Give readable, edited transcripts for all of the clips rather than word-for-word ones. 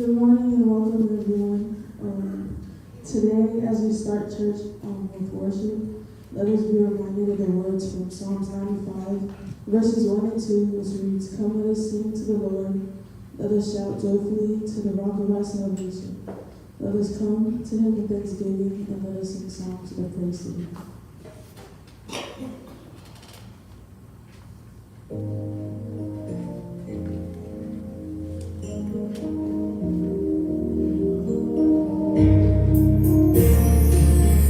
Good morning and welcome everyone. Today, as we start church with worship, let us be reminded of the words from Psalms 95, verses 1 and 2, which reads, "Come, let us sing to the Lord. Let us shout joyfully to the rock of our salvation. Let us come to him with thanksgiving, and let us sing songs of praise to him."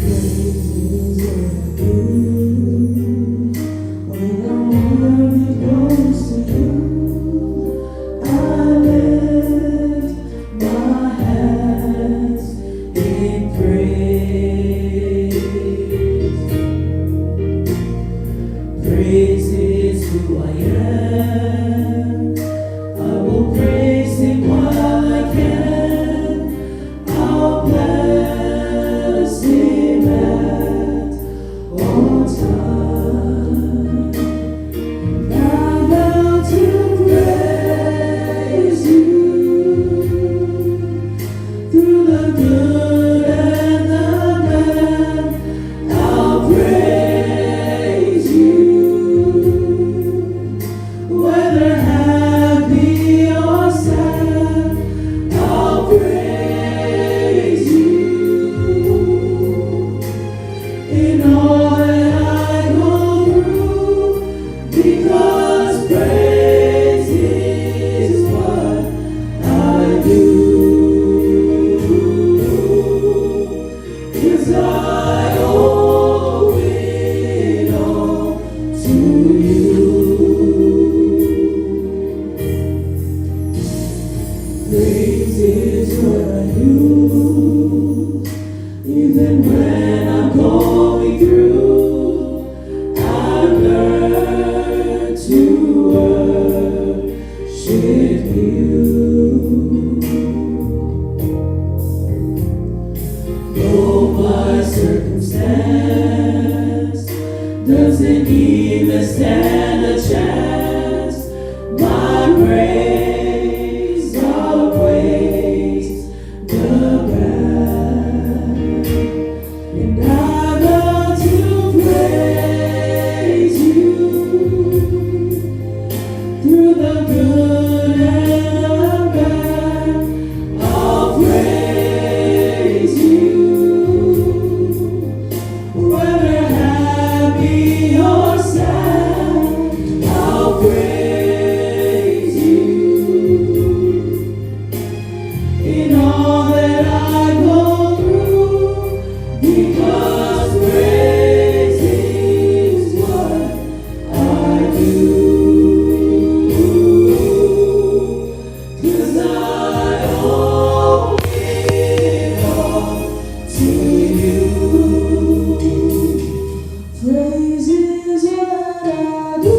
Praise is what I do when I wanna be close to you. I lift my hands in praise. Praise is who I am. I will praise him while I can. I'll bless him at all times. I vow to praise you through the good and the bad. I'll praise you, whether happy or sad. I'll praise you in all that I go through, because praise is what I do. 'Cause I owe it all to you. Praise is what I do, even when I'm going through. I've learned to worship you. Though my circumstance doesn't even stand a chance, my praise outweighs the bad. And I vow to praise you through the good and the bad. I'll praise you, whether happy or sad. I'll praise you in all that I go through, because praise is what I do. 'Cause I owe it all to you. Praise is what I do.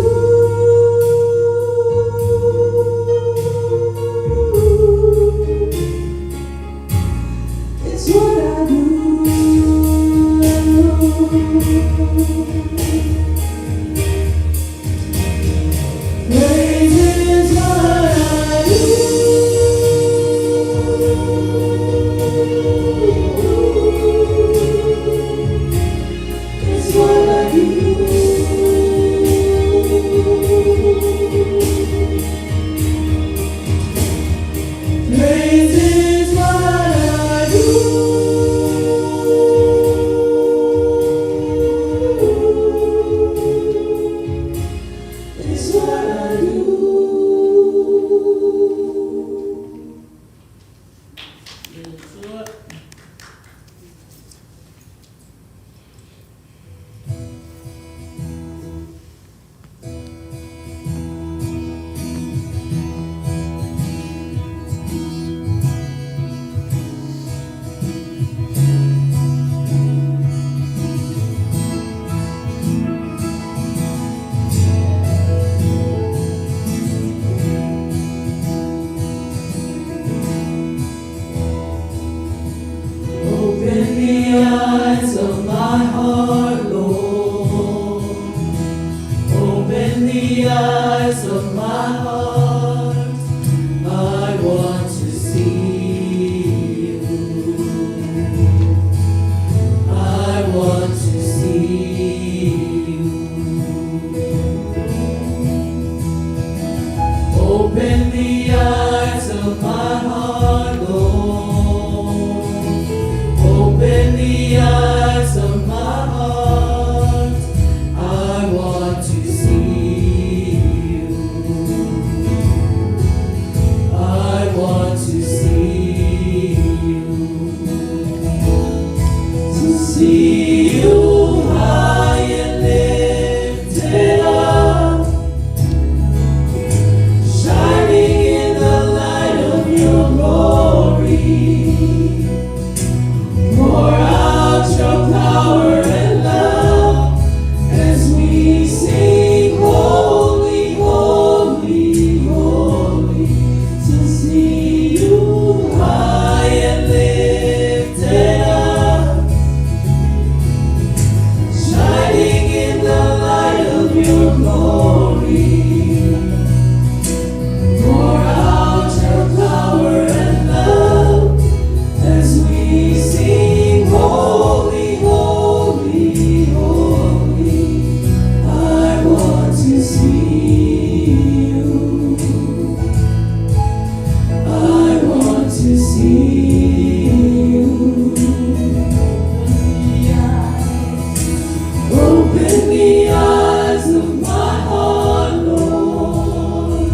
It's what I do. Praise is what I do. It's what I do. Praise is what I do. It's what I do. Yes, Lord. Open the eyes of my heart, Lord. Open the eyes of my heart. I want to see the eyes of my heart. I want to see you. I want to see you. To see you high and lifted up, shining in the light of your glory. Pour out your power and love as we sing, Holy, Holy, Holy. To see you high and lifted up, shining in the light of your glory. Pour out your power and love as we sing, Holy, Holy, Holy. I want to see you. I want to see you. Open the eyes of my heart, Lord.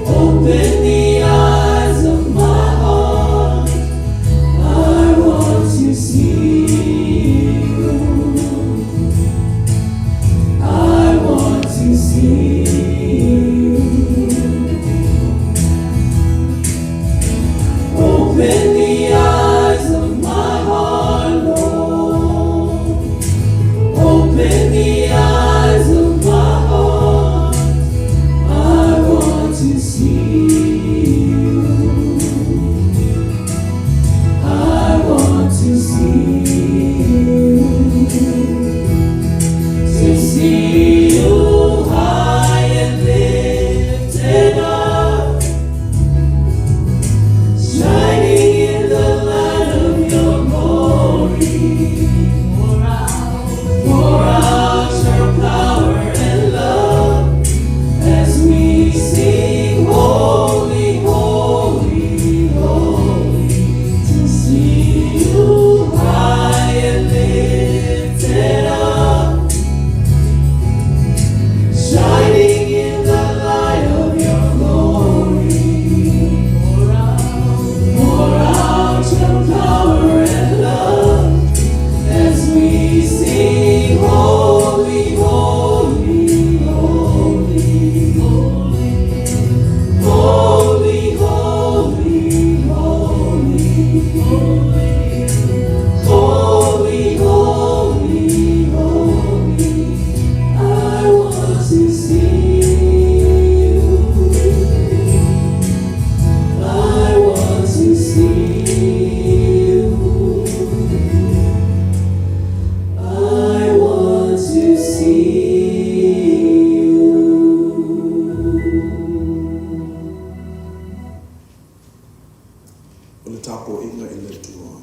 Open the eyes of my heart. I want to see you. I want to see you. Open the eyes of my heart, Lord. Open the eyes of my heart. I want to see you. I want to see you. To see you high and lifted up, shining in the light of your glory. Pour out your power and love as we sing, Holy, Holy, Holy. To see you high and lifted up, shining in the light of your glory. Pour out your power and love as we sing, Holy, Holy, Holy, Holy, Holy, Holy, Holy, Holy, Holy. I want to see you. I want to see you. I want to see you. O le tapuaiga i le Atua.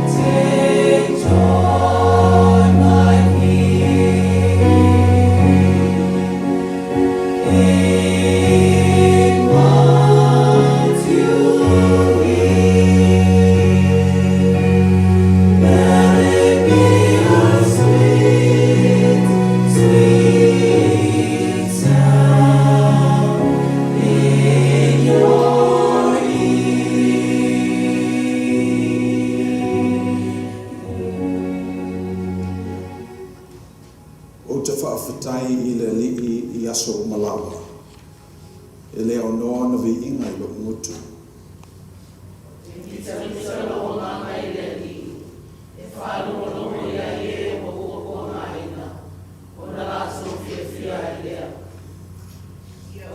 Take joy, my King, in what you hear. Let it be a sweet, sweet sound in your ear. Ou te faafetai i le Alii i aso uma lava, e le aonoa ona viiga i lou gutu.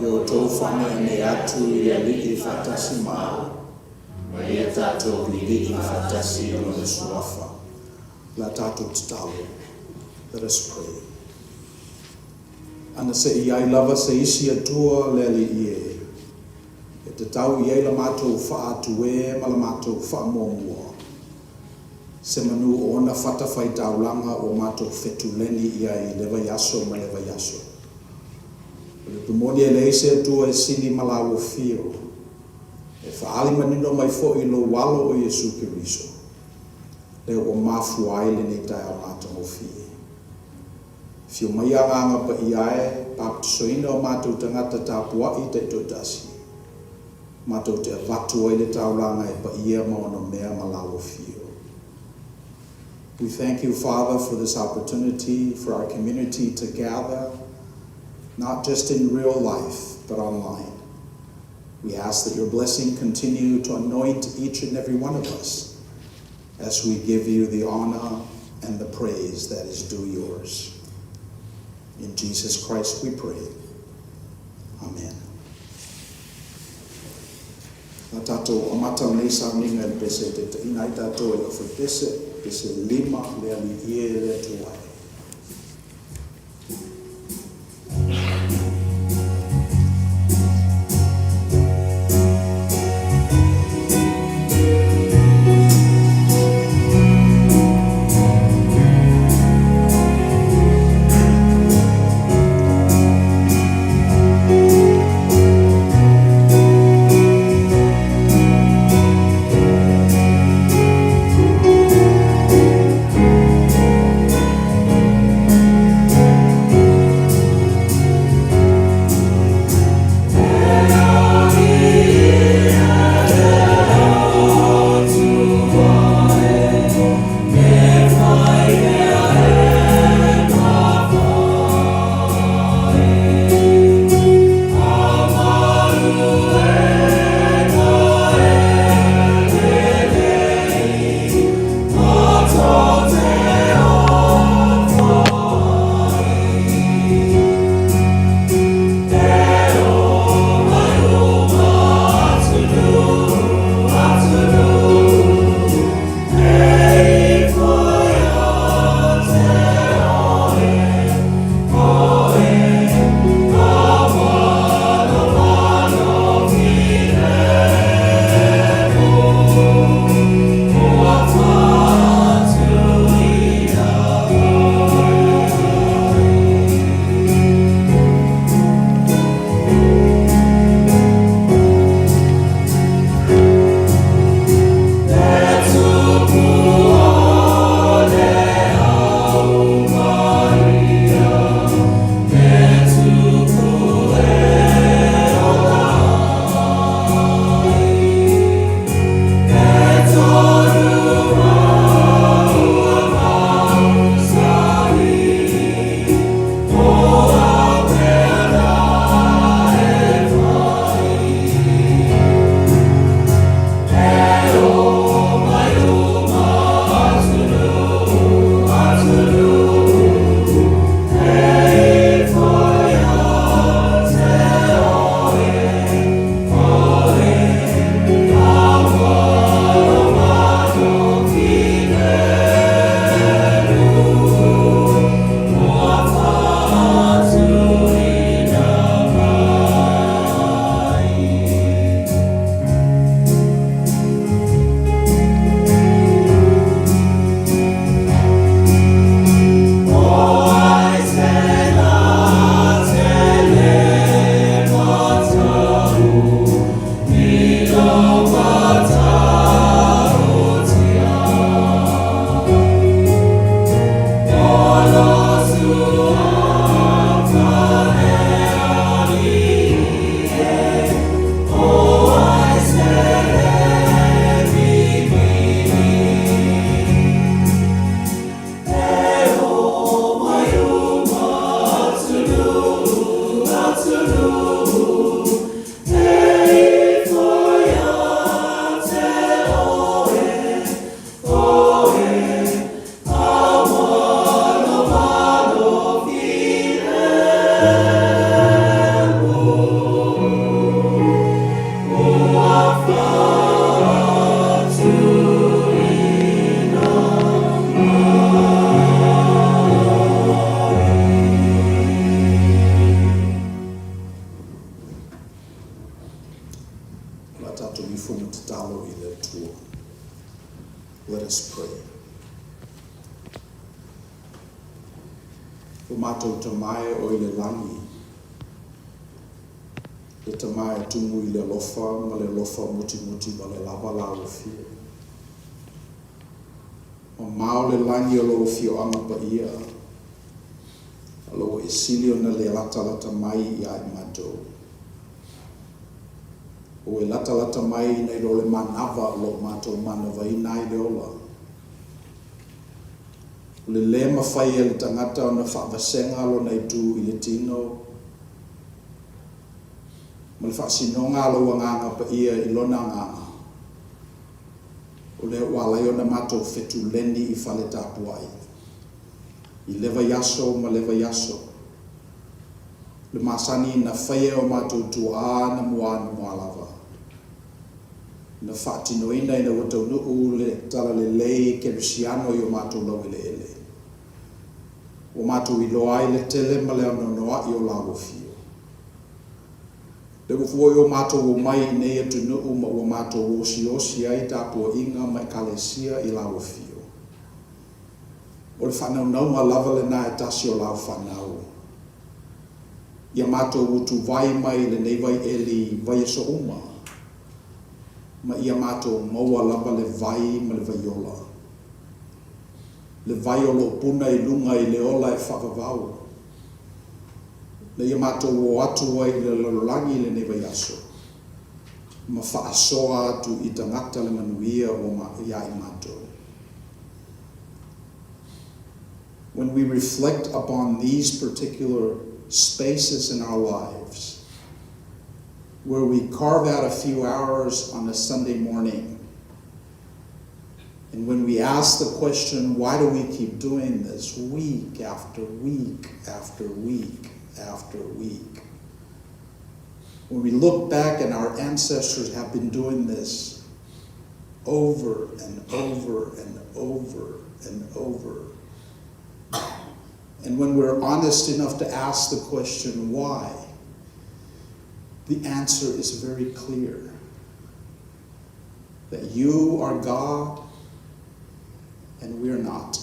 Ia outou faaneanea atu i le Alii faatasi ma au, ma ia tatou vivii faatasi i Lona Suafa. La tatou tatalo. Let us pray. Ana se i ai lava se isi Atua le Alii e, e tatau i ai la matou faatuē ma la matou faamuamua. Se manu o ona fatafaitaulaga ua matou fetuleni i ai i le vaiaso ma le vaiaso. O le upu moni e leai se Atua e sili ma lau afio. E faaali manino mai foi i lou alo o Iesu Keriso. Lea ua mafua ai lenei taeao matagofie. Afio mai Agaga Paia e, papatisoina o matou tagata tapuai taitoatasi. Matou te avatu ai le taulaga e paia ma onomea ma lau afio. We thank you, Father, for this opportunity for our community to gather, not just in real life, but online. We ask that your blessing continue to anoint each and every one of us as we give you the honor and the praise that is due yours. In Jesus Christ we pray. Amen. La tatou amata lenei sauniga i le pese e taitaiina ai tatou e le aufaipese, pese 5, le Alii e le Atua e. Atua. Let us pray. Lo matou Tama e o i le lagi, le Tama e tumu i le alofa ma le alofa mutimutivale lava Lau Afio. Mamao le lagi o Lou afioaga paia, a lo ua e sili ona le latalata mai ia i matou. Ua e latalata mai nai lo le manava o lo o matou manavaina ai le ola. O le lē mafai e le tagata ona faavasega lona itu i le tino ma le faasinoga a Lou Agaga Paia i Lona Agaga, o lea ua ala ai ona matou fetuleni i fale tapuai, i le vaiaso ma le vaiaso, le masani na faia e o matou tuaa na muanumua lava, na faatinoina ina ua taunuu le talalelei kerisiano i o matou laueleele, ua matou iloa ai le tele ma le anoanoai o Lau afio. Lea ua foi o matou omai i nei atunuu ma ua matou osiosi ai tapuaiga ma Ekalesia i Lau afio. O le faanaunauga lava lena e tasi o Lau fanau. Ia matou utuvai mai lenei vaieli vaiaso uma, ma ia matou maua lava le vai ma le vaiola. Le vai o lo o puna i luga i le ola e faavavau. Na ia matou o atu ai i le lalolagi i lenei vaiaso, ma faasoa atu i tagata le manuia ua ia i matou. When we reflect upon these particular spaces in our lives, where we carve out a few hours on a Sunday morning, and when we ask the question, why do we keep doing this week after week after week after week? When we look back and our ancestors have been doing this over and over and over and over. And when we're honest enough to ask the question, why? The answer is very clear. That you are God and we're not.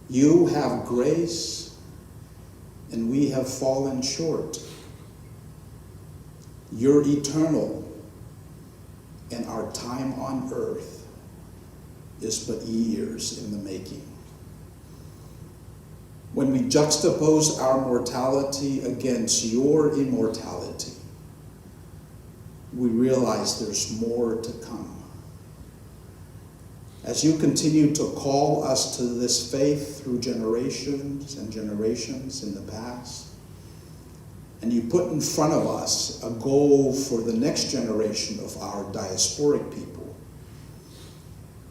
You have grace and we have fallen short. You're eternal, and our time on earth is but years in the making. When we juxtapose our mortality against your immortality, we realize there's more to come. As you continue to call us to this faith through generations and generations in the past, and you put in front of us a goal for the next generation of our diasporic people,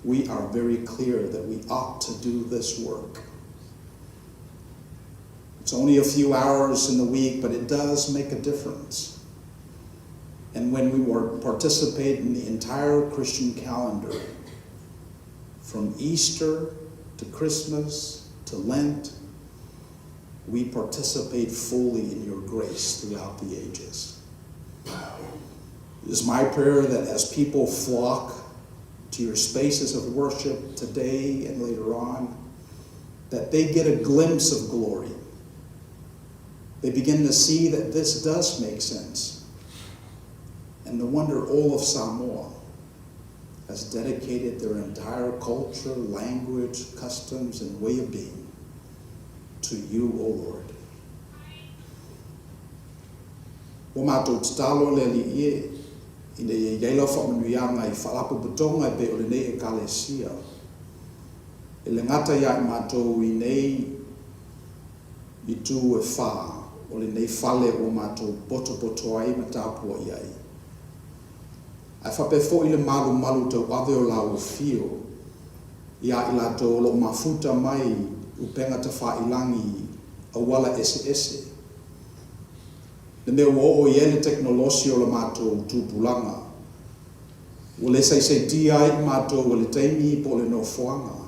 we are very clear that we ought to do this work. It's only a few hours in the week, but it does make a difference. And when we participate in the entire Christian calendar, from Easter to Christmas to Lent, we participate fully in your grace throughout the ages. It is my prayer that as people flock to your spaces of worship today and later on, that they get a glimpse of glory. They begin to see that this does make sense. And no wonder all of Samoa has dedicated their entire culture, language, customs, and way of being to you, O Lord. Ua matou tatalo le Alii e, ina ia i ai lau faamanuiaga i faalapotopotoga e pei o lenei Ekalesia, e le gata ia i matou i nei itu e fa o lenei fale ua matou potopoto ai ma tapuai ai, ae faapea foi le malumalu tauave o Lau Afio ia i latou o lo o mafuta mai upega tafailagi auala eseese. Le mea ua oo i ai le tekonolosi o le matou tupulaga, ua le saisaitia ai i matou e le taimi po o le nofoaga.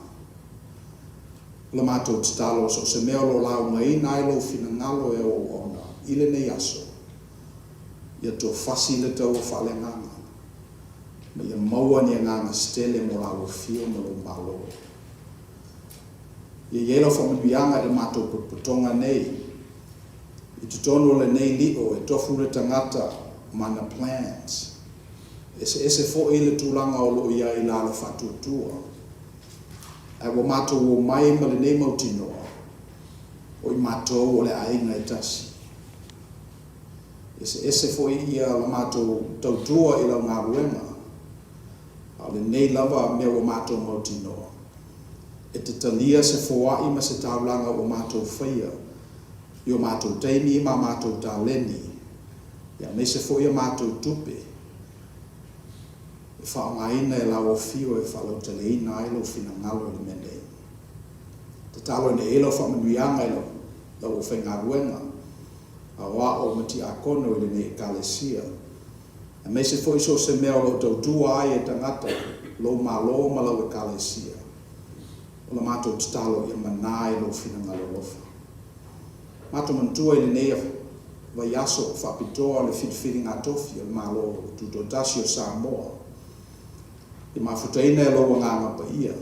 O le matou tatalo, so o se mea o lo o laugaina ai lou finagalo e ou auauna i lenei aso, ia tofasi le taua faaleagaga. Ma ia maua ni agaga se tele mo lau afio ma lou Malo. Ia i ai lau faamanuiaga i le matou potopotoga nei. I totonu o lenei lio e tofu le tagata ma ana plans. Eseese foi le tulaga o lo o i ai i la le faatuatua. Ae ua matou omai ma lenei mautinoa, o i matou o le aiga e tasi. Eseese foi ia la matou tautua i lau galuega, a o lenei lava mea ua matou mautinoa, e te talia se foai ma se taulaga ua matou faia i o matou taimi ma matou taleni, aemaise foi a matou tupe e faaaogaina e lau Afio e faalauteleina ai lou finagalo i le mea nei. Tatalo ina ia i ai lau faamanuiaga i lau aufaigaluega, aoao ma tiakono i lenei Ekalesia, aemaise foi so o se mea o lo o tautua ai e tagata, lou Malo ma lau Ekalesia. O la matou tatalo ia mana i lou finagalo alofa. Matou manatua i lenei vaiaso faapitoa o le filifiliga tofi a le Malo Tutoatasi o Samoa, i mafutaina e lou Agaga Paia,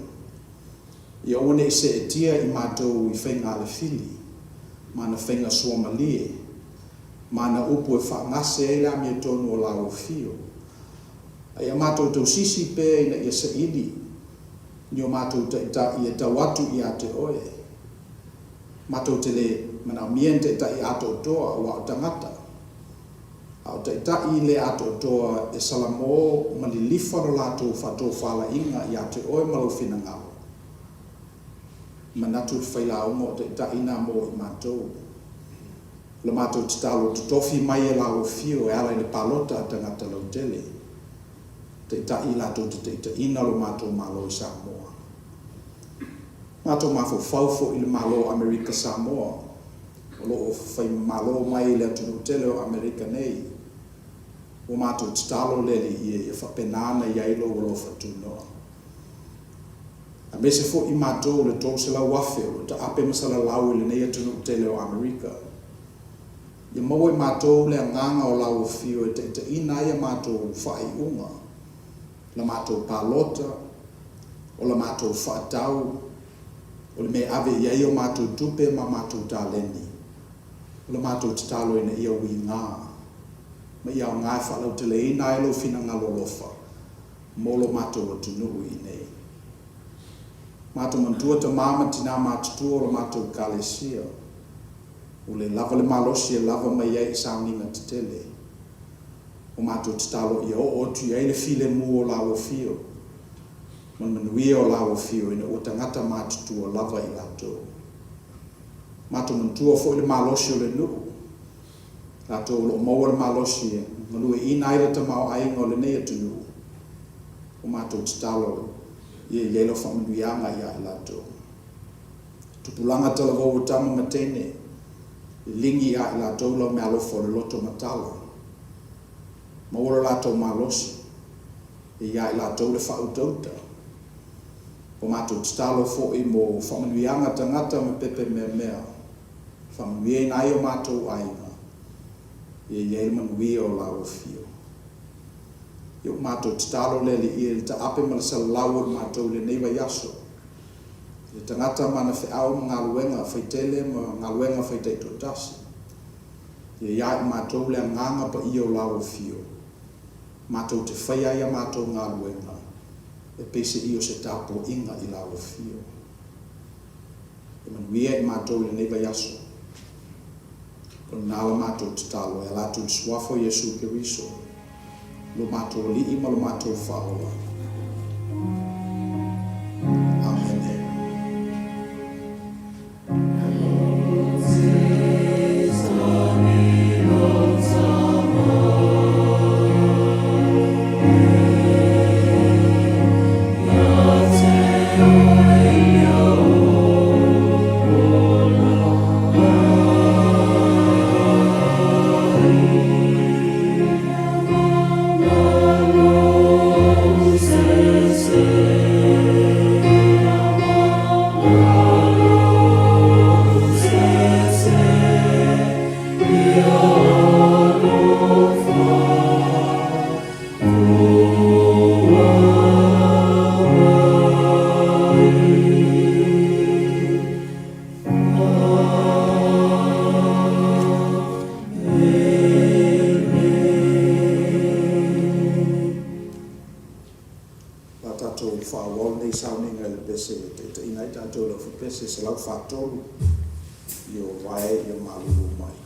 ia aua ne i seetia i matou i faiga alafili ma ana faiga suamalie, ma ana upu e faagase ai le amiotonu o lau afio, a ia matou tausisi pea ina ia saili ni o matou taitai e tau atu ia te oe. Matou te le manaomia ni taitai atoatoa aua o tagata, a o taitai le atoatoa e salamo ma lilifa lo latou faatofalaiga ia te oe ma lou finagalo. Manatu le failauga o taitai na mo i matou. O le matou tatalo totofi mai e lau afio e ala i le palota a tagata lautele, taitai latou te taitaiina lo matou Malo i Samoa. Matou mafaufau foi i le Malo o Amerika Samoa, o lo o faimalo mai i le atunuu tele o Amerika nei. Ua matou tatalo le Alii e ia faapena ona i ai lou alofa tunoa. Aemaise foi i matou le 300,000 o lo o taape ma salalau i lenei atunuu tele o Amerika. Ia maua i matou le agaga o lau afio e taitaiina ai a matou faaiuga, la matou palota, o la matou faatau, o le mea e ave i ai o matou tupe ma matou taleni. O la matou tatalo ina ia uiga ma ia aoga e faalauteleina ai lou finagalo alofa mo lo matou atunuu i inei. Matou manatua tama ma tina matutua o la matou Ekalesia, ua le lava le malosi e lava mai ai i sauniga tetele. Ua matou tatalo ia oo atu i ai le filemu o lau afio ma le manuia o lau afio ina ua tagata matutua lava i latou. Matou manatua foi le malosi o le nuu, latou o lo o maua le malosi e galueaiina ai le tamaoaiga o lenei atunuu. Ua matou tatalo ia i ai lau faamanuiaga ia i latou. Tupulaga talavou o tama ma teine, liligi ia i latou lau meaalofa o le loto matala. Maua lo latou malosi, e ia i latou le faautauta. Ua matou tatalo foi mo faamanuiaga tagata ma pepe meamea, faamanuiaina ai o matou aiga, ia i ai le manuia o lau afio. Ia ua matou tatalo le Alii e i le taape ma le salalau o i matou i lenei vaiaso, i le tagata ma ana feau ma galuega faitele ma galuega faitaitoatasi. Ia i ai matou le agaga paia o lau afio, matou te faia ai a matou galuega e peiseai o se tapuaiga i lau afio. E manuia i matou i lenei vaiaso. O lena la matou tatalo e ala atu i le Suafa o Iesu Keriso, lo matou Alii ma lo matou Faaola. Amene. Le a tatou faaauau lenei sauniga i le pese e taitaiina ai tatou e le Aufipese 143, Io Vae Ia Malulu Mai.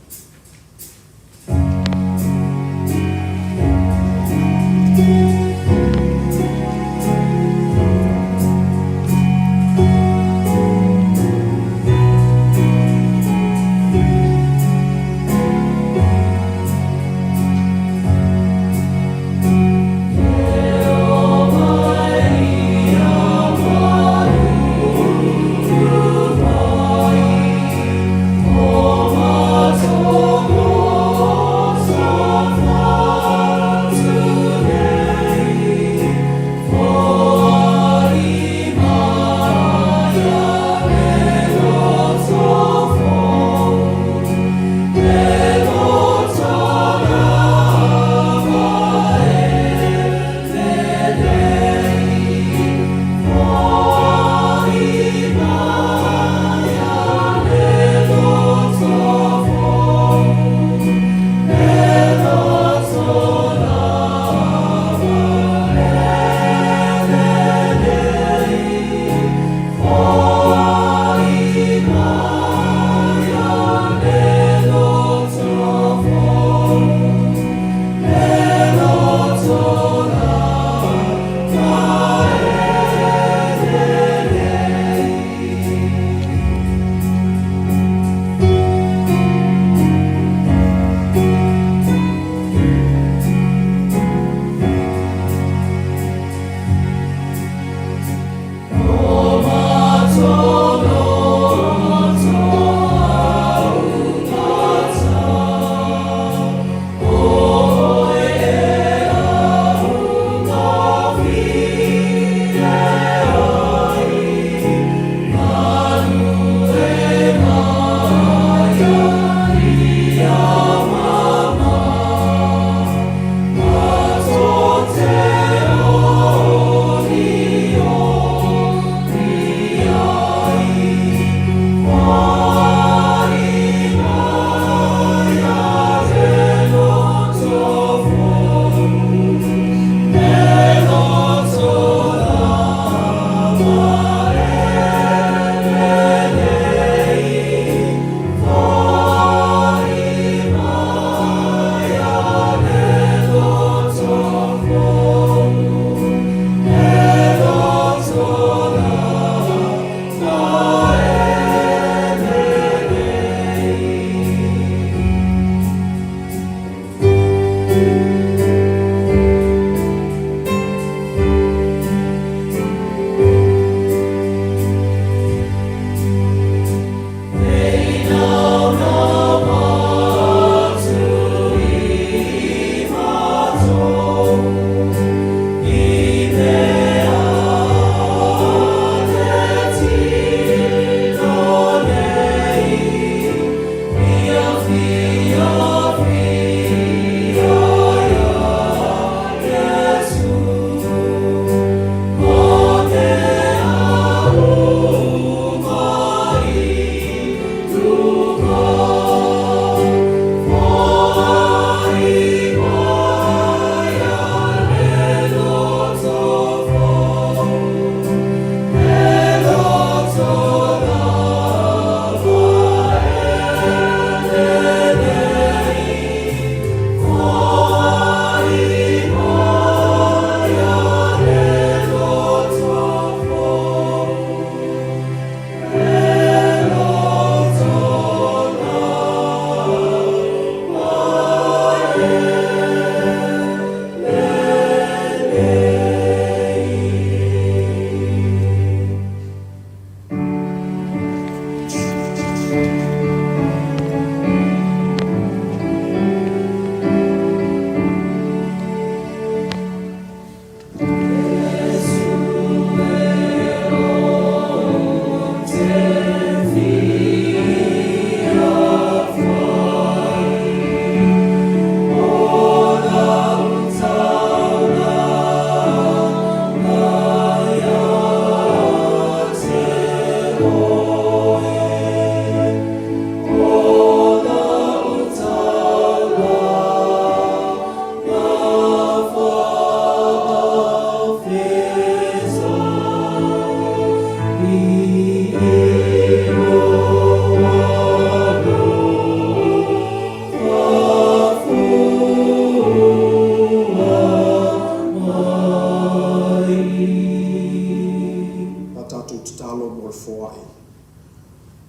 mo le foai.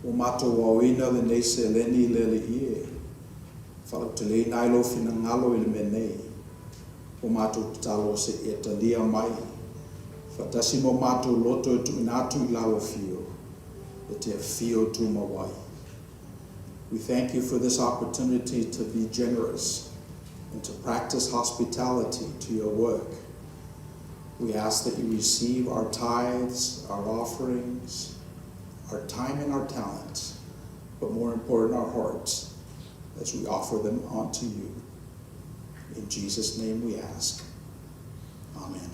Ua matou aoina lenei seleni le Alii e, faalauteleina ai Lou finagalo i le mea nei. Ua matou tatalo se i e talia mai, faatasi ma o matou loto e tuuina atu i lalo afio, e te afio tumau ai. We thank you for this opportunity to be generous and to practice hospitality to your work. We ask that you receive our tithes, our offerings, our time and our talents, but more important, our hearts, as we offer them unto you. In Jesus' name we ask. Amen.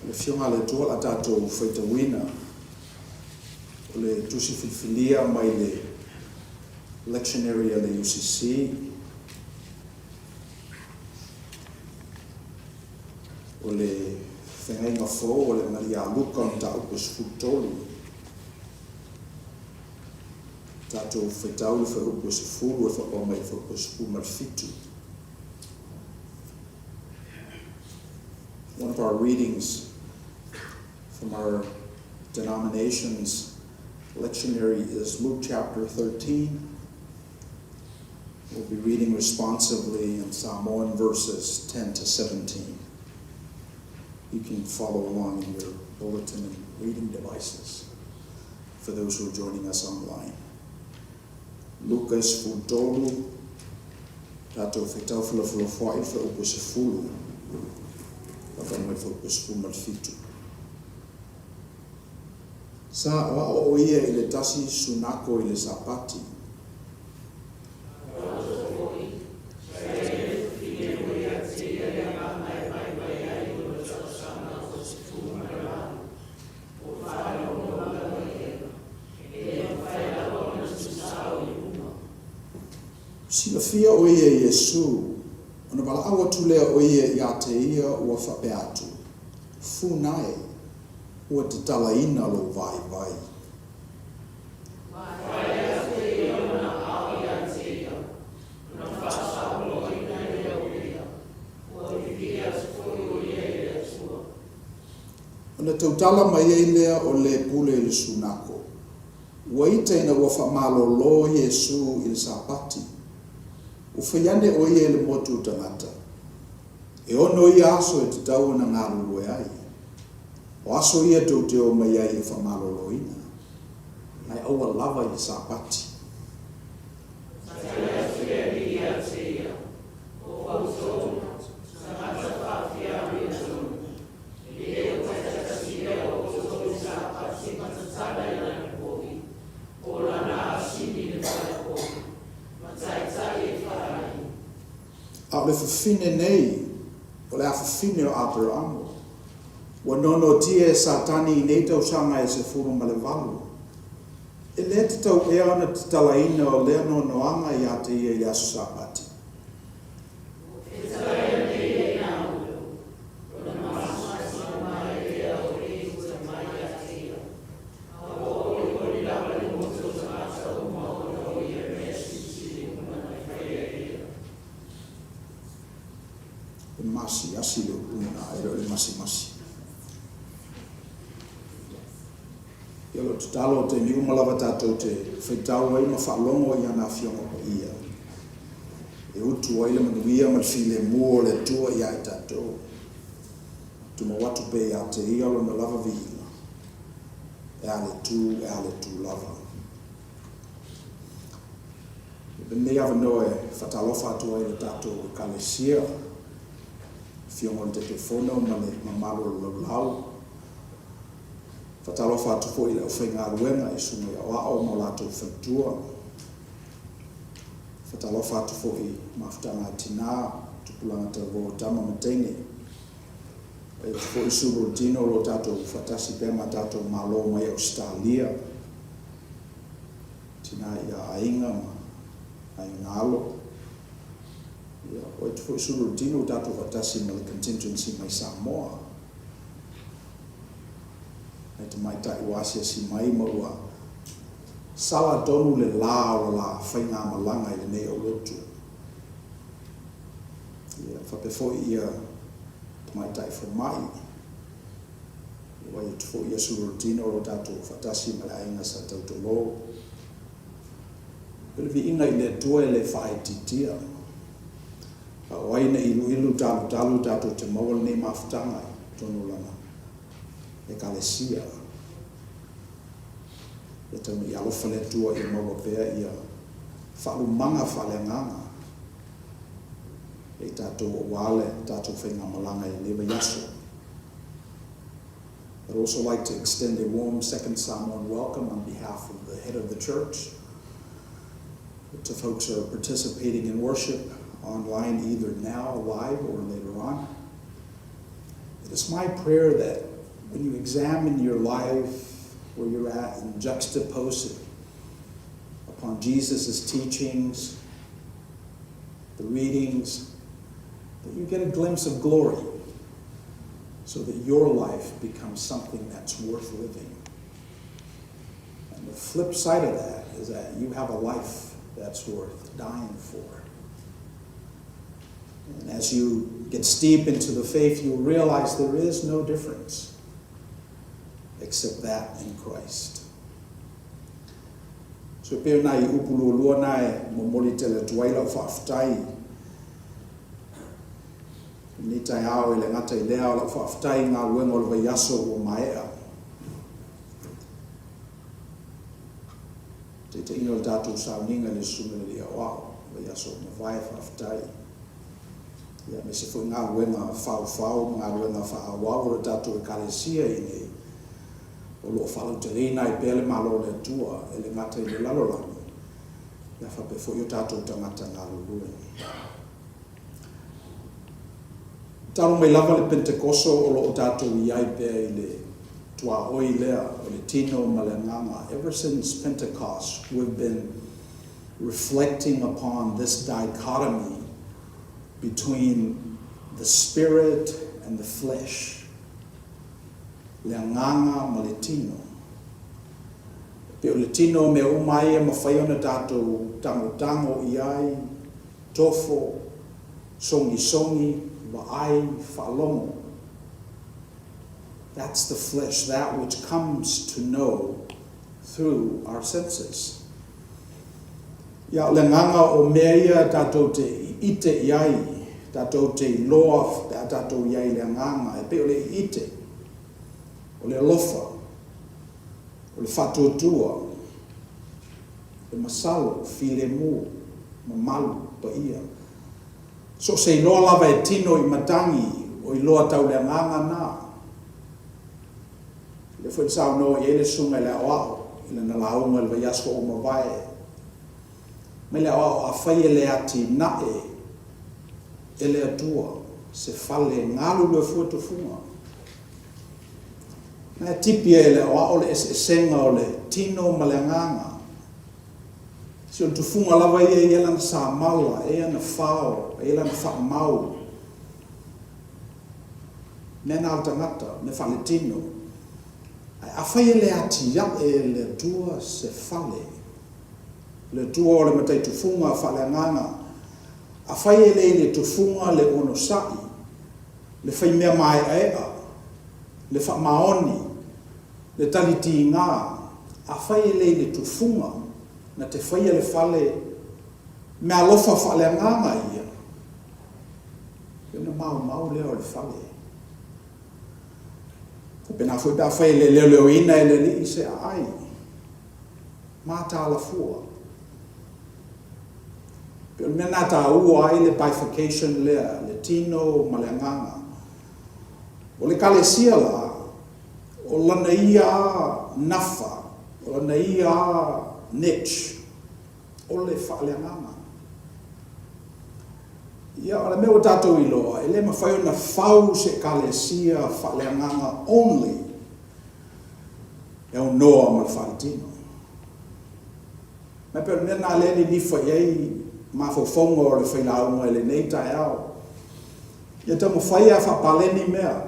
O le Afioga a le Atua o le a tatou faitauina o le tusi filifilia mai le Lectionary a le UCC, o le Feagaiga Fou o le Agalii a Luka o le Mataupu e 13. Tatou faitau le fuaiupu e 10 e faapea mai i le fuaiupu e 17. One of our readings from our denomination's lectionary is Luke chapter 13. We'll be reading responsively in Samoan verses 10 to 17. You can follow along in your bulletin and reading devices for those who are joining us online. Luka 13, tatou faitau felafolafoai i le fuaiupu e 10, lava mai le fuaiupu e 17. Sa aoao o ia i le tasi sunako i le Sapati. Silafia ʻo ia e Iesū, ona walaʻau atu lea ʻo ia iā te ia ua faapea atu, Fū nae, ua tatalaina lou vaivai. Ona tautala mai ai lea o le pule i le sunako. Ua ita ina ua faamalōlō Iesū i le Sapati. Ua fai ane ʻo ia i le motu o tagata. E ono ia aso e tatau ona galulue ai. O aso ia tou te o mai ai e faamalōlōina. Ae aua lava i le Sapati. A o le fafine nei, o le afafine o Aperamo, ua nonotia e Satani i nei tausaga e 18. E lē tatau ea ona tatalaina o lea noanoaga iā te ia i le aso Sapati. E masiasi le upu lena, e le o le masimasi. Ia o lau tatalo o taimi uma lava tatou te faitau ai ma faalogo i ana Afioga Paia, e utu ai le manuia ma le filemu o le Atua iā i tatou. Tumau atu pea iā te Ia lona lava viiga, e a le tū, e a le tū lava. I lenei avanoa e faatalofa atu ai i le tatou Ekalesia, Afioga o le Taitaifono ma le mamalu o le laulau. Faatalofa atu foi i le aufaigaluega i susuga i aoao ma o latou faletua. Faatalofa atu foi i mafutaga a tina, tupulaga tauvou o tama ma teine. Faia atu foi sulu o le tino o lo o tatou faatasi pea ma tatou Malo mai Ausetalia, tina ia aiga ma aiga alo. Ia, o atu foi sulu o le tino o tatou faatasi ma le contingency mai Samoa. Nai tamaitai ua asiasi mai ma ua sala tonu le la o le la faigamalaga i lenei aulotu. Ia, faapea foi ia. Tamaitai Fomai. E vaai atu foi ia Sularutino o lo o tatou faatasi ma le aiga sa Tautolo. O le viiga i le Atua e le faaitiitia. A o ai na iluilu talutalu tatou te maua lenei mafutaga i totonu o Lana Ekalesia. Ia tau ina ia alofa le Atua ia maua pea ia faalumaga faaleagaga e i tatou aua le tatou faigamalaga i lenei vaiaso. I'd also like to extend a warm second Samoan welcome on behalf of the head of the church to folks who are participating in worship online either now live or later on. It is my prayer that when you examine your life, where you're at, and juxtapose it upon Jesus' teachings, the readings, that you get a glimpse of glory so that your life becomes something that's worth living. And the flip side of that is that you have a life that's worth dying for. And as you get steep into the faith, you'll realize there is no difference except that in Christ. So e pei o nai upu lualua na e momoli tele atu ai lau faafetai i lenei taeao e le gata i lea o lau faafetai i galuega o le vaiaso ua maea. Taitaiina o le tatou sauniga i le Susuga i le Alii Aoao, vaiaso ua mavae, faafetai. Ia, aemaise foi galuega faufau ma galuega faaauau a le tatou Ekalesia i inei, o lo o faalauteleina ai pea le Malo o le Atua, e le gata i le lalolagi, ia faapea foi o tatou tagata galulue. Talu mai lava le Pentekoso o lo o tatou i ai pea i le tuaoi lea o le tino ma le agaga. Ever since Pentecost, we've been reflecting upon this dichotomy between the spirit and the flesh, le agaga ma le tino. E pei o le tino o mea uma ai e mafai ona tatou tagotago i ai, tofo, sogisogi, vaai, faalogo. That's the flesh, that which comes to know through our senses. Ia, o le agaga o mea ia tatou te ite i ai, tatou te iloa pe a tatou i ai i le agaga, e pei o le ite, o le alofa, o le faatuatua, le masalo, filemu, mamalu, paia. So o se iloa lava e tino i matagi, o iloa tau le agaga na. Lea foi na saunoa i ai le Susuga i le Aoao i lana lauga i le vaiaso ua mavae mai le Aoao, afai e le atinae e le Atua se fale e galulue fua tufuga, na e tipi ai e le Aoao le eseesega o le tino ma le agaga. Si o le tufuga lava ia e i ai lana samala, e i ai lana fao, e i ai lana faamau. Mea na a le tagata, mea faaletino. Ae afai e le atiae e le Atua se fale, le Atua o le matai tufuga faaleagaga, afai e le i le tufuga le onosai, le faimea maeaea, le faamaoni, le talitiga, afai e le i le tufuga na te faia le fale meaalofa faaleagaga ia, Ona maumau lea o le fale. Faapena foi pe afai e le leoleoina e le Alii se aai, mataala fua. Pei o le mea lena e taua ai le bifurcation lea, le tino ma le agaga. O le Ekalesia la, o lana ia nafa, o lana ia niche, o le faaleagaga. Ia, o le mea ua tatou iloa, e le mafai ona fau se Ekalesia faaleagaga only e aunoa ma le faaletino. Ma e pei o le mea lena lea e lilifa i ai mafaufauga o le failauga i lenei taeao. Ia taumafai a faapaleni mea.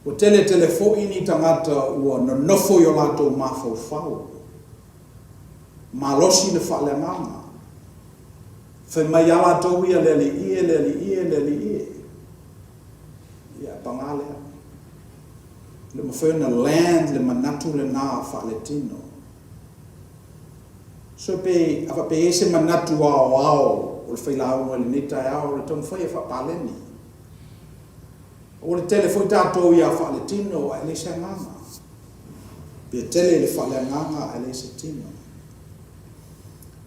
Ua tele tele foi ni tagata ua nonofo i o latou mafaufau. Malosi le faaleagaga. Fai mai a latou ia le Alii e, le Alii e, le Alii e. Ia, paga lea, e le o mafai ona land le manatu lena faaletino. So pe a faapea e i ai se manatu aoao o le failauga i lenei taeao, o le taumafai e faapaleni. Ua le tele foi tatou ia faaletino ae leai se agaga. Pe tele i le faaleagaga ae leai se tino.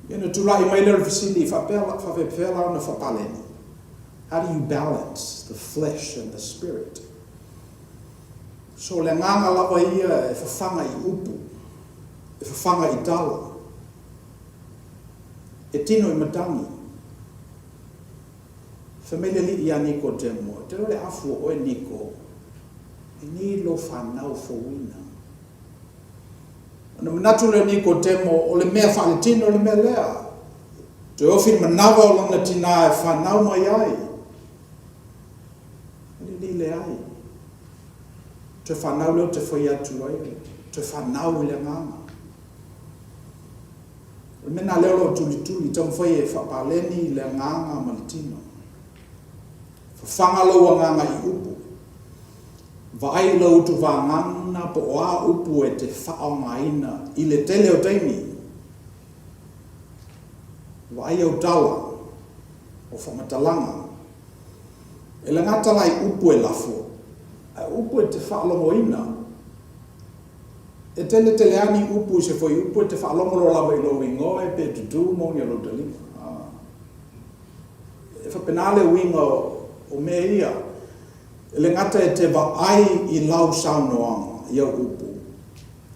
Ia ona tulai mai lea o le fesili, faapea faapefea la ona faapaleni? How do you balance the flesh and the spirit? So o le agaga lava ia e fafaga i upu, e fafaga i tala, e tino i matagi. Fai mai le Alii ia Nikodemo, E te iloa le afu o oe Niko, e nei lou fanau fouina. Ona manatu lea o Nikodemo, o le mea faaletino le mea lea. Toe ofi le manava o lona tinā e fanau mai ai. O le Alii, Leai. Toe fanau lea ou te fai atu ai, toe fanau i le agaga. O le mea lena lea o lo o tulituli, taumafai e faapaleni le agaga ma le tino. Fafaga lou agaga i upu. Vaai i lou utuvagana po o a upu e te faaaogaina i le tele o taimi. Vaai au tala o faamatalaga. E le gata la i upu e lafo, ae o upu e te faalogoina. E tele tele lava ni upu i se fuaiupu e te faalogo loa lava i lou igoa e pe tutu moni o lou taliga. E faapena le uiga o mea ia. E le gata e te vaai i lau saunoaga, i au upu,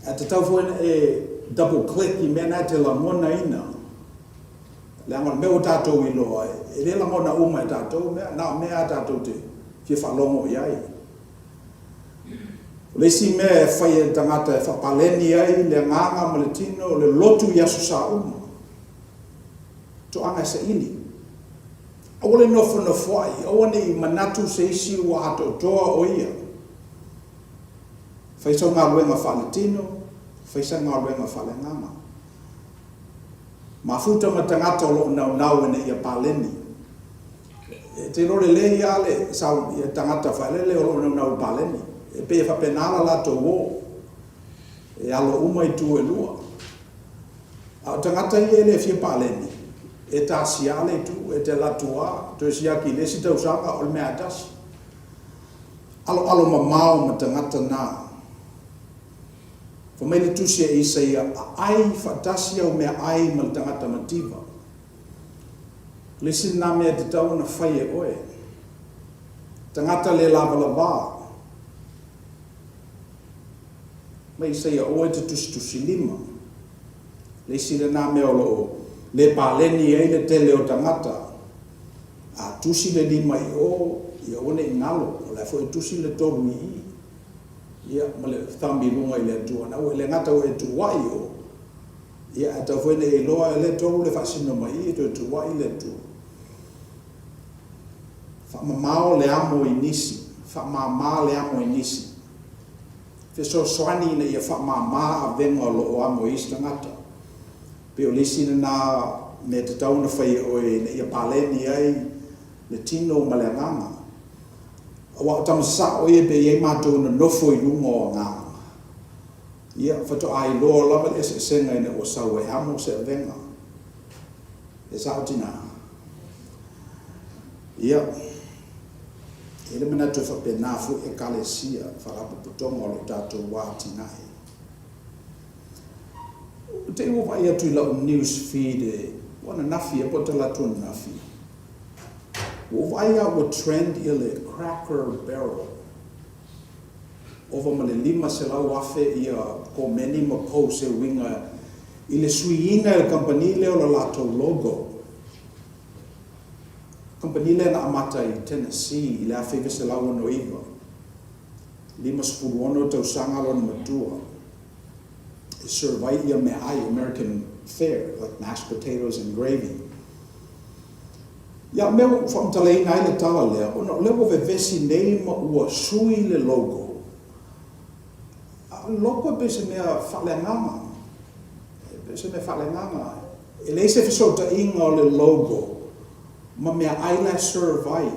ae tatau foi ona e double click i mea na e te lagonaina. Leaga o le mea ua tatou iloa, e le lagona uma e tatou mea, na o mea lava tatou te fia faalogo i ai. O le isi mea e fai e le tagata e faapaleni ai le agaga ma le tino, o le lotu i aso sa uma. Toaga e saili. Aua le nofonofoai, aua ne i manatu se isi ua atoatoa o ia. Fai sau galuega faaletino, fai sau galuega faaleagaga. Mafuta ma tagata o lo o naunau ina ia paleni. E te iloa lelei lava le sau ia tagata faelele o lo o naunau i paleni. E pei e faapena la latou o. E alo uma i itu e lua. A o tagata ia e le fia paleni, e tasia lava le itu, e te alu atu lava, toe siaki i le isi tausaga, o le mea lava e tasi. Aloalo mamao ma tagata na. Fai mai le tusi a Isaia, Aai faatasi au meaai ma le tagata mativa. O le isi lena mea e tatau ona fai e oe. Tagata le lavalava. Mai Isaia, aua e te tusitusilima. O le isi lena mea o lo o le paleni ai le tele o tagata. A tusi le lima i o, ia aua ne i galo, o la e foi e tusi le tolu i i. Ia, ma le thumb i luga i le Atua. Na ua le gata ua e tuuai i o, ia, ae tatau foi ona e iloa e le tolu le faasino mai i i, e toe tuuai le Atua. Faamamao le amo i nisi, faamama le amo i nisi. Fesoasoani ina ia faamama avega o lo o amo e isi tagata. Pei o le isi lena mea e tatau ona fai e oe ina ia paleni ai le tino ma le agaga. Aua o tama sasao ia pe i ai matou nonofo i luga o agaga. Ia, faatoa iloa lava le eseesega ina ua sau e amo se avega. E sao tinā? Ia, e i ai le manatu e faapena foi Ekalesia, Faalapotopotoga o lo o tatou atinae. Ua te i ua vaai atu i lau news feed e, ua ananafi ea po o talaatu ananafi. Ua ou vaai lava ua trend ia le Cracker Barrel. Ova ma le 500,000 ia komeni ma post e uiga i le suiina e le kamupani lea o le latou logo. Kamupani lea na amata i Tennessee i le 1969. 56 tausaga lona matua. E serve ai ia meaai American fare like mashed potatoes and gravy. Ia mea ua ou faamatalaina ai le tala lea, ona o lea ua vevesi nei ma ua sui le logo. A o le logo e pei o se mea faaleagaga. E pei o se mea faaleagaga. E leai se fesootaiga o le logo ma meaai la e serve ai.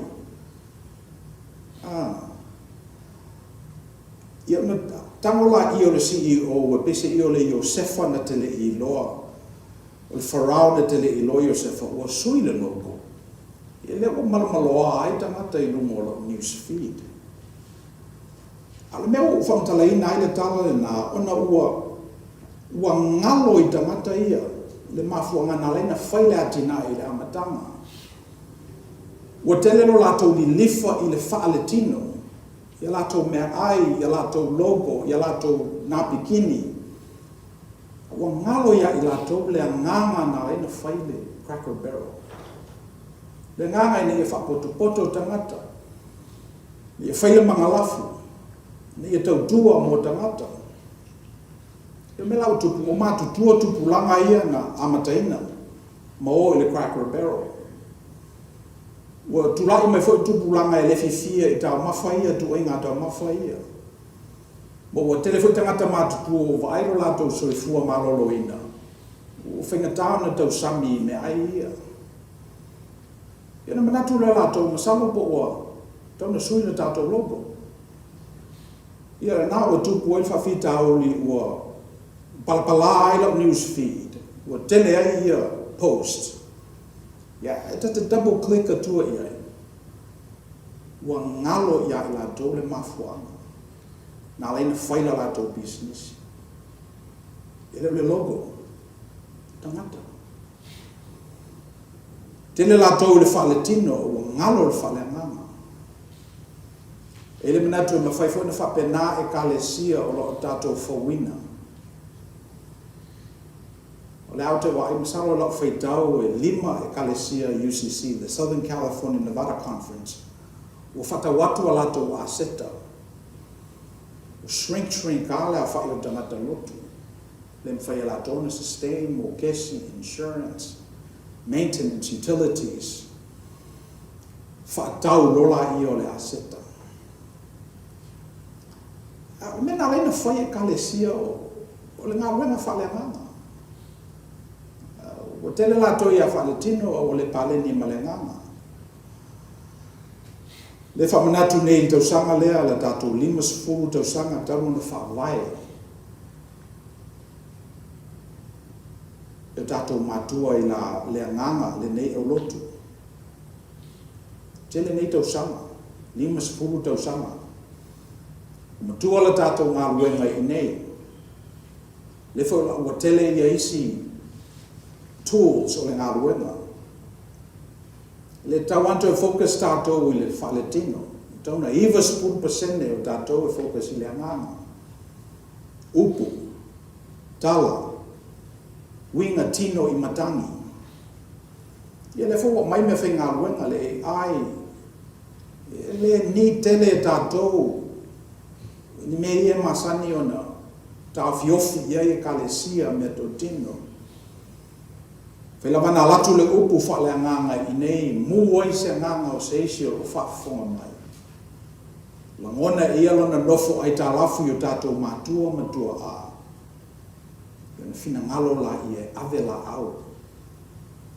Ah. Ia ona tago laia o le CEO ua pei se i o le Iosefa na te le i iloa, o le Farao na te le i iloa Iosefa, ua sui le logo. Ia lea ua malomaloa ai tagata i luga o lau news feed. A o le mea ua ou faamatalaina ai le tala lena, ona ua ua galo i tagata ia le mafuaaga na ala ai ona fai le atinae i le amataga. Ua tele lo latou lilifa i le faaletino, i a latou meaai, i a latou logo, i a latou napikini. Ua galo ia i latou le agaga na ala ai ona fai le Cracker Barrel. Le agaga ina ia faapotopoto tagata, ina ia fai le magalafu, ina ia tautua mo tagata. O le mea la ua tupu, ua matutua tupulaga ia na amataina ma o i le Cracker Barrel. Ua tulai mai foi tupulaga e le fiafia i taumafa ia, ituaiga taumafa ia. Ma ua tele foi tagata matutua ua vaai lo latou soifua maloloina, ua faigata ona tausami i meaai ia. Ia ona manatu lea o latou, masalo po ua tatau ona sui le tatou logo. Ia lena ua tupu ai le faafitauli ua palapala ai lau news feed, ua tele ai ia post. Ia, e ta te double click atua i ai, ua galo ia i latou le mafuaaga na ala ai ona fai le latou pisinisi. E le o le logo, tagata. Tele latou i le faaletino ua galo le faaleagaga. E i ai le manatu e mafai foi ona faapena Ekalesia o lo o tatou fauina. O lea ou te vaai, masalo i lau faitau e lima Ekalesia UCC, the Southern California Nevada Conference, ua faatau atu a latou aseta. Ua shrink shrink lava le aofai o tagata lotu. Le mafai e latou ona sustain mokesi, insurance, maintenance, utilities. Faatau loa laia o le aseta. A o le mea na ala ai ona fai Ekalesia o le galuega faaleagaga. Ua tele latou ia faaletino a ua le paleni ma le agaga. Le faamanatu nei i le tausaga lea, le tatou 50 tausaga talu ona faavae e o tatou matua i la le agaga lenei aulotu. Tele nei tausaga, 50 tausaga. Ua matua le tatou galuega i inei. Lea foi ua tele ia isi tools o le galuega. E le tatau lava ona toe focus tatou i le faaletino. E tatau ona 90% o tatou e focus i le agaga. Upu, tala, uiga tino i matagi. Ia lea foi ua aumai meafaigaluega, le AI, e le need tele e tatou ni mea ia e masani ona taofiofi i ai Ekalesia meatotino. Fai lava na alu atu le upu faaleagaga i inei, mu ai se agaga o se isi o lo o faafofoga mai. Lagona e ia lona nofo aitalafu i o tatou matua ma tuaa, ona finagalo laia e ave laau,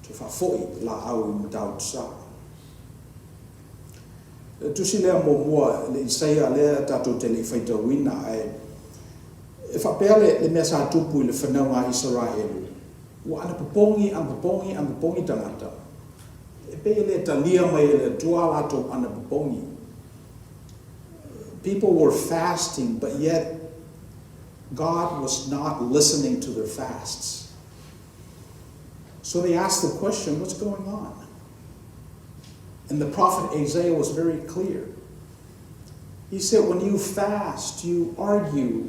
toe faafoi laau i Matautusa. O le tusi lea muamua i le Isaia lea tatou te le i faitauina, ae e faapea le mea sa tupu i le fanauga a Isaraelu, ua anapopogi, anapopogi, anapopogi tagata, e pei e le talia mai e le Atua a latou anapopogi. People were fasting, but yet God was not listening to their fasts. So they asked the question, what's going on? And the prophet Isaiah was very clear. He said, when you fast, you argue,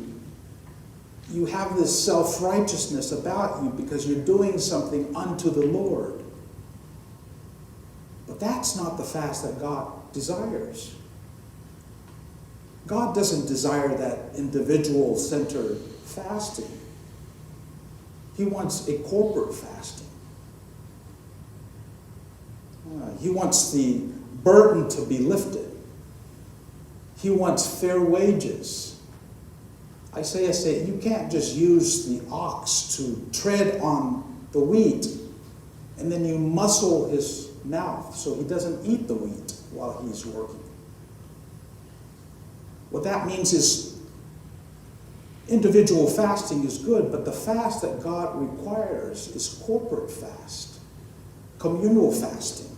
you have this self-righteousness about you because you're doing something unto the Lord. But that's not the fast that God desires. God doesn't desire that individual-centered fasting. He wants a corporate fasting. He wants the burden to be lifted. He wants fair wages. Isaiah said, you can't just use the ox to tread on the wheat and then you muzzle his mouth so he doesn't eat the wheat while he's working. What that means is Individual fasting is good, but the fast that God requires is corporate fast, communal fasting.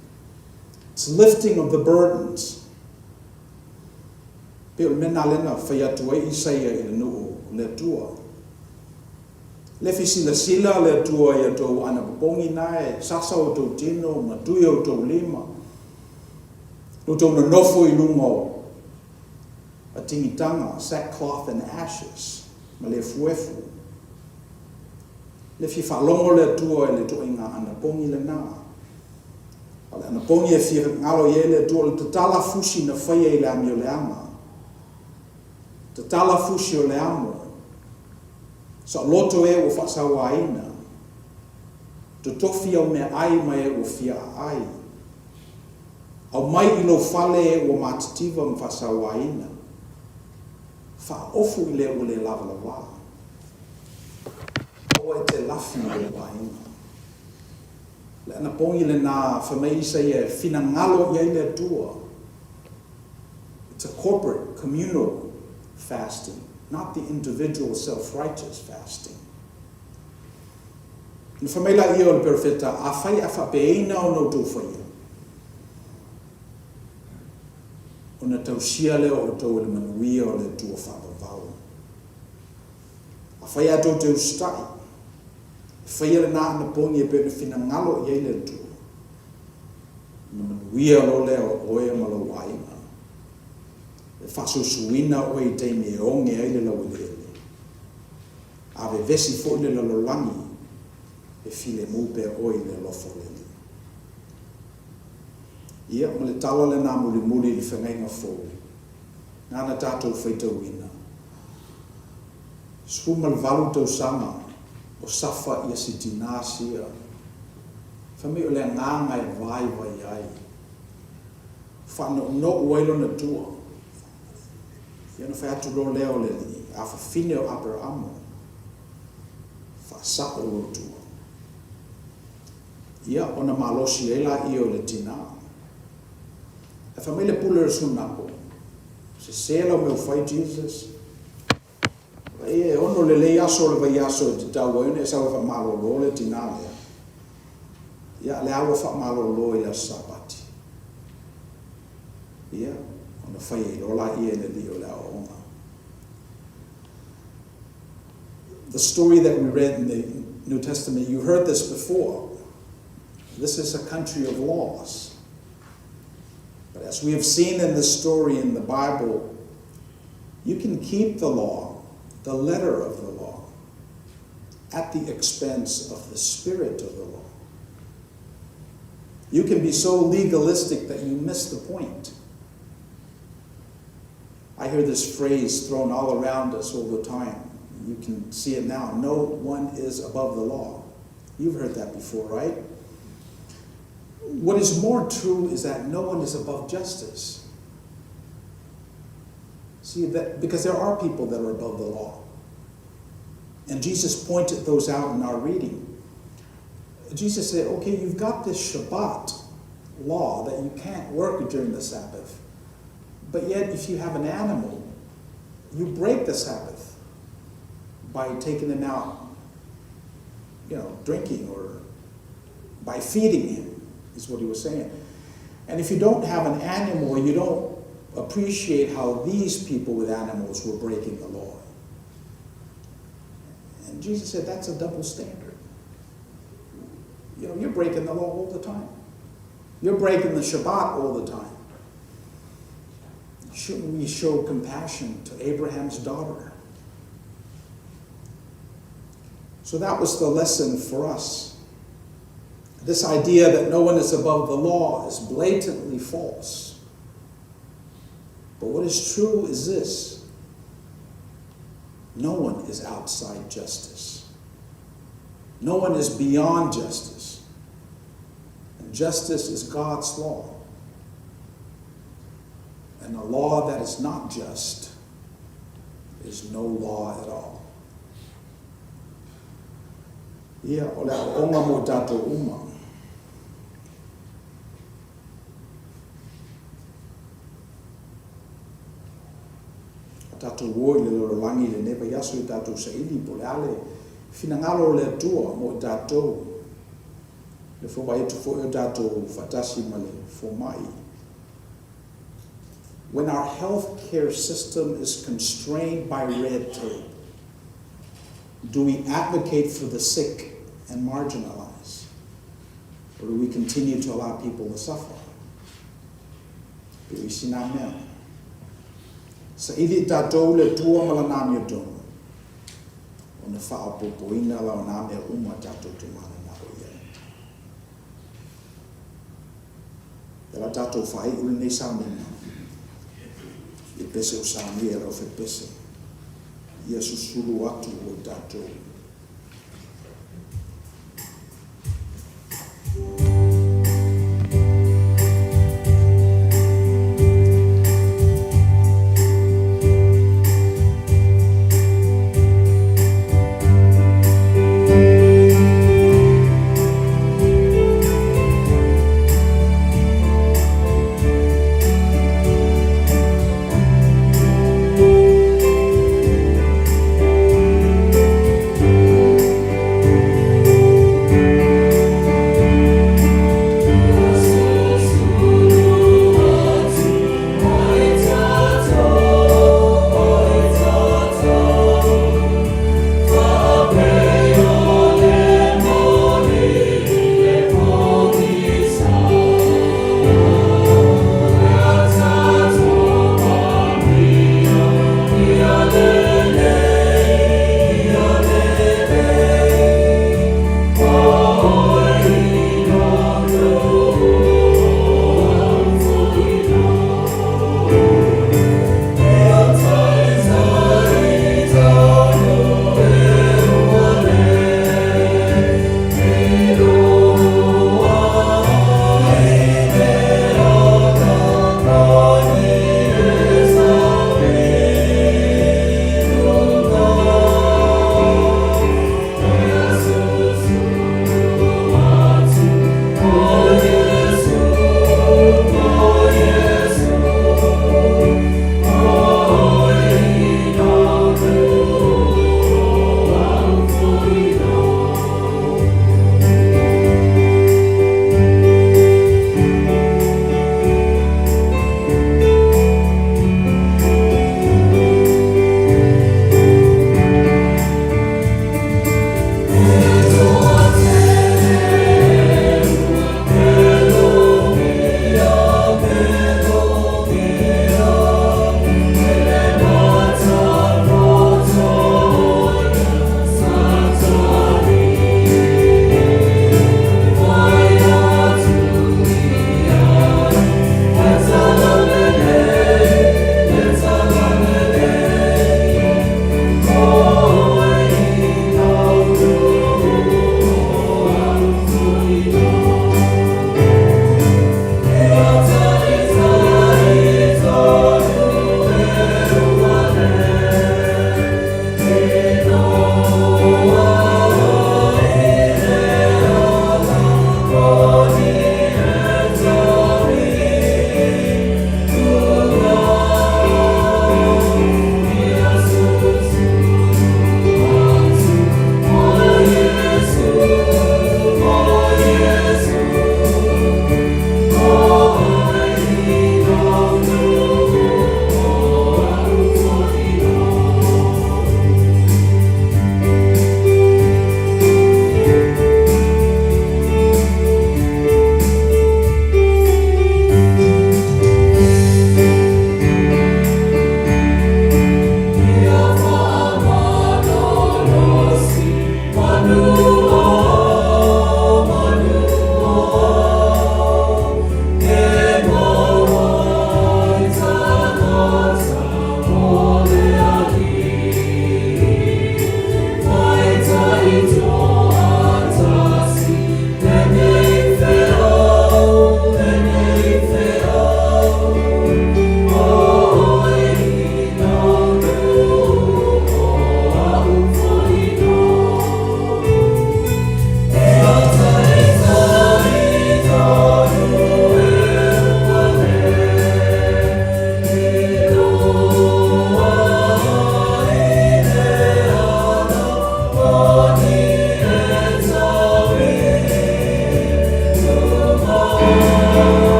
It's lifting of the burdens. Pei o le mea lena lea na fai atu ai Isaia i le nuu o le Atua. Le fi silasila le Atua i a outou anapopogi na e sasa o outou tino ma tui o outou lima, lo outou nonofo i luga o atigitaga, sackcloth and ashes, ma le efuefu. Le fia faalogo le Atua i le ituaiga anapogi lena. A o le anapogi e fia galo i ai le Atua o le tatala fusi na faia i le amioleaga. Tatala fusi o le amo. Saoloto e ua faasauaina. Totofi au meaai ma e ua fia aai. Aumai i lou fale e ua matitiva ma faasauaina. Faaofu i le ua le lavalava. Aua e te lafi i lou aiga. Le anapogi lena fai mai Isaia e finagalo i ai le Atua. It's a corporate, communal fasting, not the individual self-righteous fasting. Na fai mai laia o le perofeta, Afai a faapeina ona outou faia, ona tausia lea o outou e le manuia o le Atua faavavau. Afai a tou te usitai, e faia lena anapogi e pei ona finagalo i ai le Atua, ona manuia loa lea o oe ma lou aiga. E faasuisuina oe i taimi e oge ai le laueleele. A vevesi foi le lalolagi, e filemu pea oe i le alofa o le Alii. Ia, ma le tala lena mulimuli i le feagaiga fou, nana tatou faitauina. 18 tausaga o safa ia si tinā sia. Fai mai o le agaga e vaivai ai. Faanounou ai lona tua. Ia ona fai atu loa lea o le alii, afafine o Aperamo, faasao lou tua. Ia ona malosi ai laia o le tinā. Ae fai mai le pule o le sunako, sese lau mea ua fai Jesus. Vaai e ono lelei aso o le vaiaso e tatau ai ona e sau e faamalolo le tinā lea. Ia, lea ua faamalolo i le Aso Sapati. Ia, ona fai ai loa laia e le Alii o le aoaoga. The story that we read in the New Testament, you heard this before. This is a country of laws. But as we have seen in the story in the Bible, you can keep the law, the letter of the law, at the expense of the spirit of the law. You can be so legalistic that you miss the point. I hear this phrase thrown all around us all the time. You can see it now. No one is above the law. You've heard that before, right? What is more true is that no one is above justice. See, that because there are people that are above the law. And Jesus pointed those out in our reading. Jesus said, okay, you've got this Shabbat law that you can't work during the Sabbath. But yet, if you have an animal, you break the Sabbath by taking him out, drinking or by feeding him, is what he was saying. And if you don't have an animal, you don't appreciate how these people with animals were breaking the law. And Jesus said, that's a double standard. You're breaking the law all the time. You're breaking the Shabbat all the time. Shouldn't we show compassion to Abraham's daughter? So that was the lesson for us. This idea that no one is above the law is blatantly false. But what is true is this: no one is outside justice. No one is beyond justice. And justice is God's law. And a law that is not just is no law at all. Ia, o le aoaoga mo i tatou uma. A tatou o i le lalolagi i lenei vaiaso ia tatou saili po o le a le finagalo o le Atua mo i tatou. Le foi vaai atu foi o tatou faatasi ma le fomai. When our healthcare system is constrained by red tape, do we advocate for the sick and marginalized? Or do we continue to allow people to suffer? Pe o isi na mea. Saili i tatou le Atua ma Lana amiotonu, ona faaopoopoina lea o na mea uma tatou te mananao i ai. O le a tatou faaiu lenei sauniga i le pese ua saunia e le aufaipese, Ia susulu atu ua i tatou.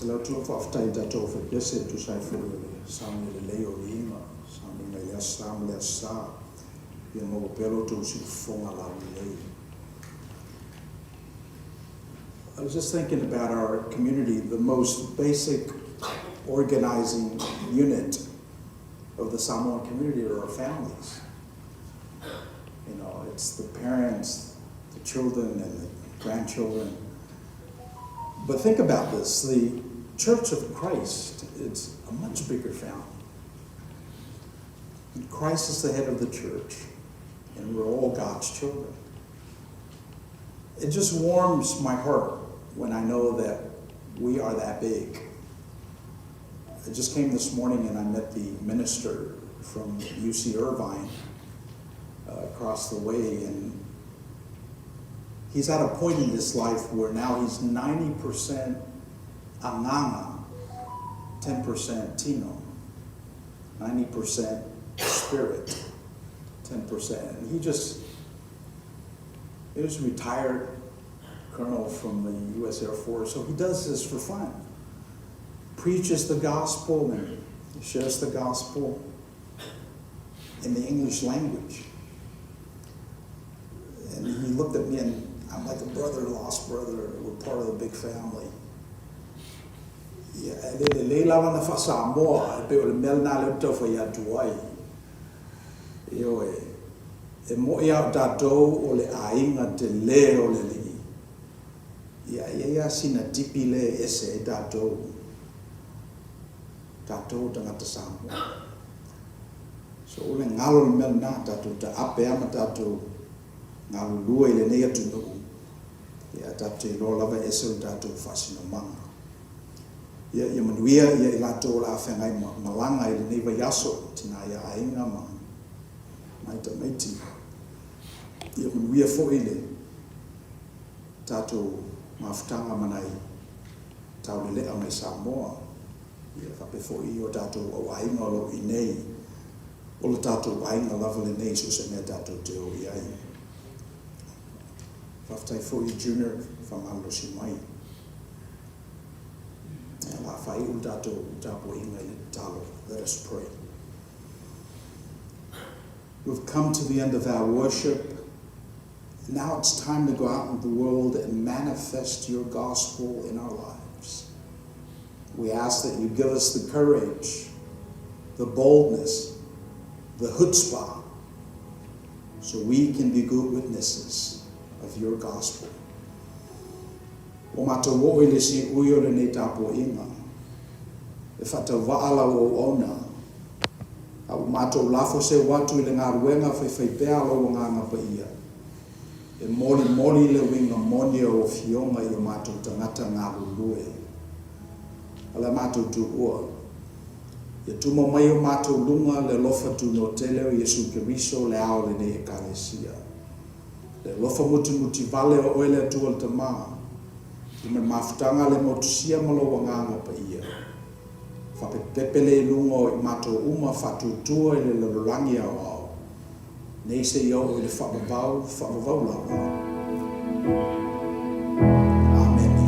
Se le Atua faafetai i tatou fepese e tusa ai foi o le sauni lelei o viiga, sauniga i le Aso Sa ma le Aso Sa, ia maua pea lo outou siufofoga laulelei. I was just thinking about our community, the most basic organizing unit of the Samoan community are our families. It's the parents, the children, and the grandchildren. But think about this, the Church of Christ, it's a much bigger family. And Christ is the head of the church, and we're all God's children. It just warms my heart when I know that we are that big. I just came this morning and I met the minister from UC Irvine across the way, and he's at a point in his life where now he's 90% agaga, 10% tino, 90% spirit, 10%. And he was a retired colonel from the U.S. Air Force, so he does this for fun. Preaches the gospel and shares the gospel in the English language. And he looked at me and I'm like a brother, lost brother. We're part of the big family. Ia, e le lelei lava na faa-Samoa, e pei o le mea lena lea ou te taufai atu ai. Ioe, e mo'i lava o tatou o le aiga tele o le Alii. Ia, e i ai lava sina tipi lea e ese ai tatou, tatou o tagata Samoa. So o le galo le mea lena, tatou taape lava ma tatou galulue i lenei atunuu, ia tatou te iloa lava e ese lo tatou faasinomaga. Ia, ia manuia ia i latou o le a feagai ma malaga i lenei vaiaso, tina ia aiga ma nai tamaiti. Ia manuia foi le tatou mafutaga ma nai taulelea mai Samoa. Ia faapea foi o tatou auaiga o lo o i inei, o le tatou aiga lava lenei so o se mea tatou te o i ai. Faafetai foi i Junior faamalolosi mai. Ia, o le a faaiu le tatou tapuaiga i le tatalo. Let us pray. We've come to the end of our worship. Now it's time to go out into the world and manifest your gospel in our lives. We ask that you give us the courage, the boldness, the chutzpah, so we can be good witnesses of your gospel. Ua matou oo i le siui o lenei tapuaiga, e faatauvaa lau auauna, a ua matou lafo seu atu i le galuega faifaipea a lou Agaga Paia, e molimoli le uiga moni o lau Afioga i o matou tagata galulue. O le a matou tuua, ia tuma mai i o matou luga le alofa tunoa tele o Iesu Keriso le Ao o lenei Ekalesia. Le alofa mutimuti vale o oe le Atua le Tama, i ma le mafutaga le motusia ma lou Agaga Paia. Faapepepe le i luga o i matou uma faatuatua i le lalolagi aoao, nei seia oo i le faavavau, faavavau lava. Amene.